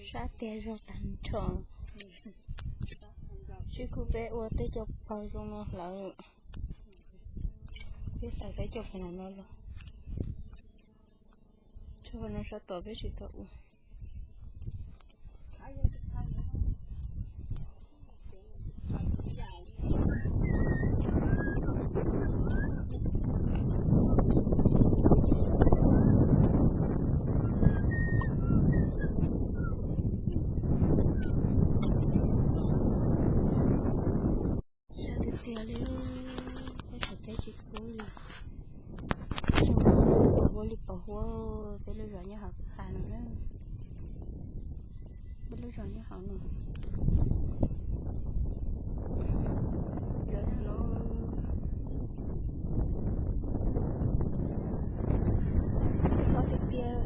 Sab tiag zog tag nrho. Sib khub peb ua teb cov pawg zoo no hlawv. Peb tawm teb cov pawg no los. Tso no sab tom peb tsis tau ua. Sab tiag tiag li, peb tsev teb tsis kub li. Zoo no pos huab li pos huab, peb lub zos nyob hauv kwj ha no na. Peb lub zos nyob hauv no. Lawv no, loj tiag tiag.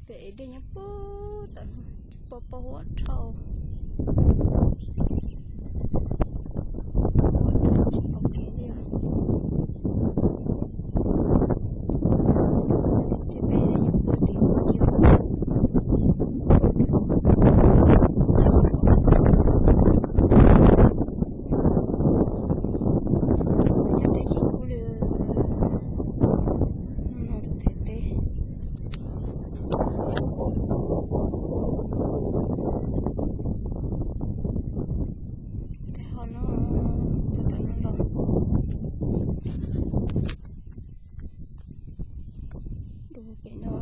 Pem dej nyob puag tom no, pos pos huab dhau. Tsis pom kev li os. Peb nyob puag tim, puag tim, cov teb tsis kub li. No tus them teb. Teb ho no, tau tom no los. Dua pem no.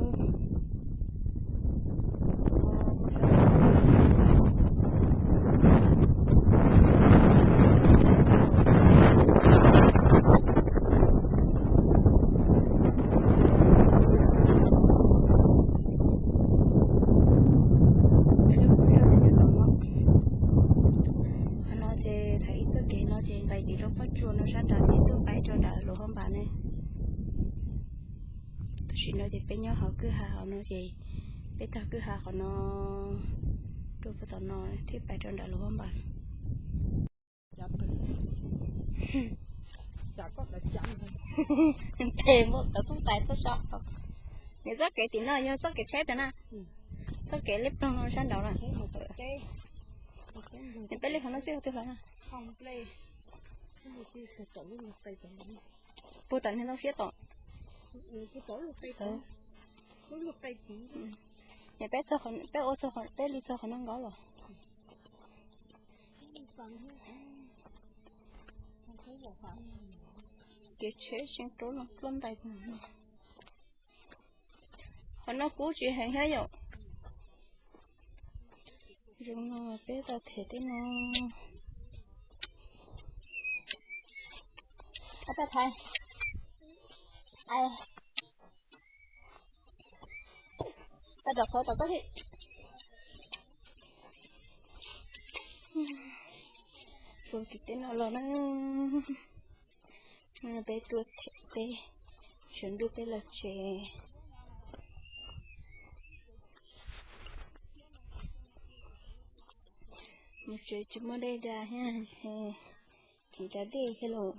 Qhov no ces thaum ib txoj kev no ces nqis tim lub pob tsuas no sab nrad thiab tuaj pais rau nram Luas Haj Npas ne. Tam sim no ces peb nyob hauv kwj ha hauv no ces peb taug kwj ha qhov no rau puag tom no thiab pais rau nram Luas Haj Npas. Tes npau taws tuaj pais tuaj so. Nws txoj kev tim no yog txoj kev tsheb pem na. Txoj kev liab ploog no sab nraud na. Nws peb li qhov no txij qhov twg los na. Puag tom niag ntoo siab tom. Nws peb txog, peb ua txog, peb li txog qhov no nkaus los. Kev tsheb tseem rau no pluaj ntais. Qhov no kub tsis heev thiab yom. Zoo no peb tau them tej no. Ab, paj thaiv. Tau rau qhov tom koj thiab. Tua tim tej no los na. Peb tuaj them teb, sawv ntuj peb los tsev. Mus tsev tsis muaj dej da thiab, tsis da dej thiab lauj.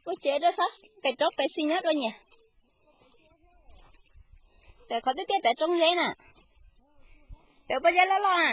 Ua tsev rau sab pem roob pem xis nyob dua nyiam. Pem qhov tiaj tiaj pem roob zeb na. Pem pob zeb loj loj na.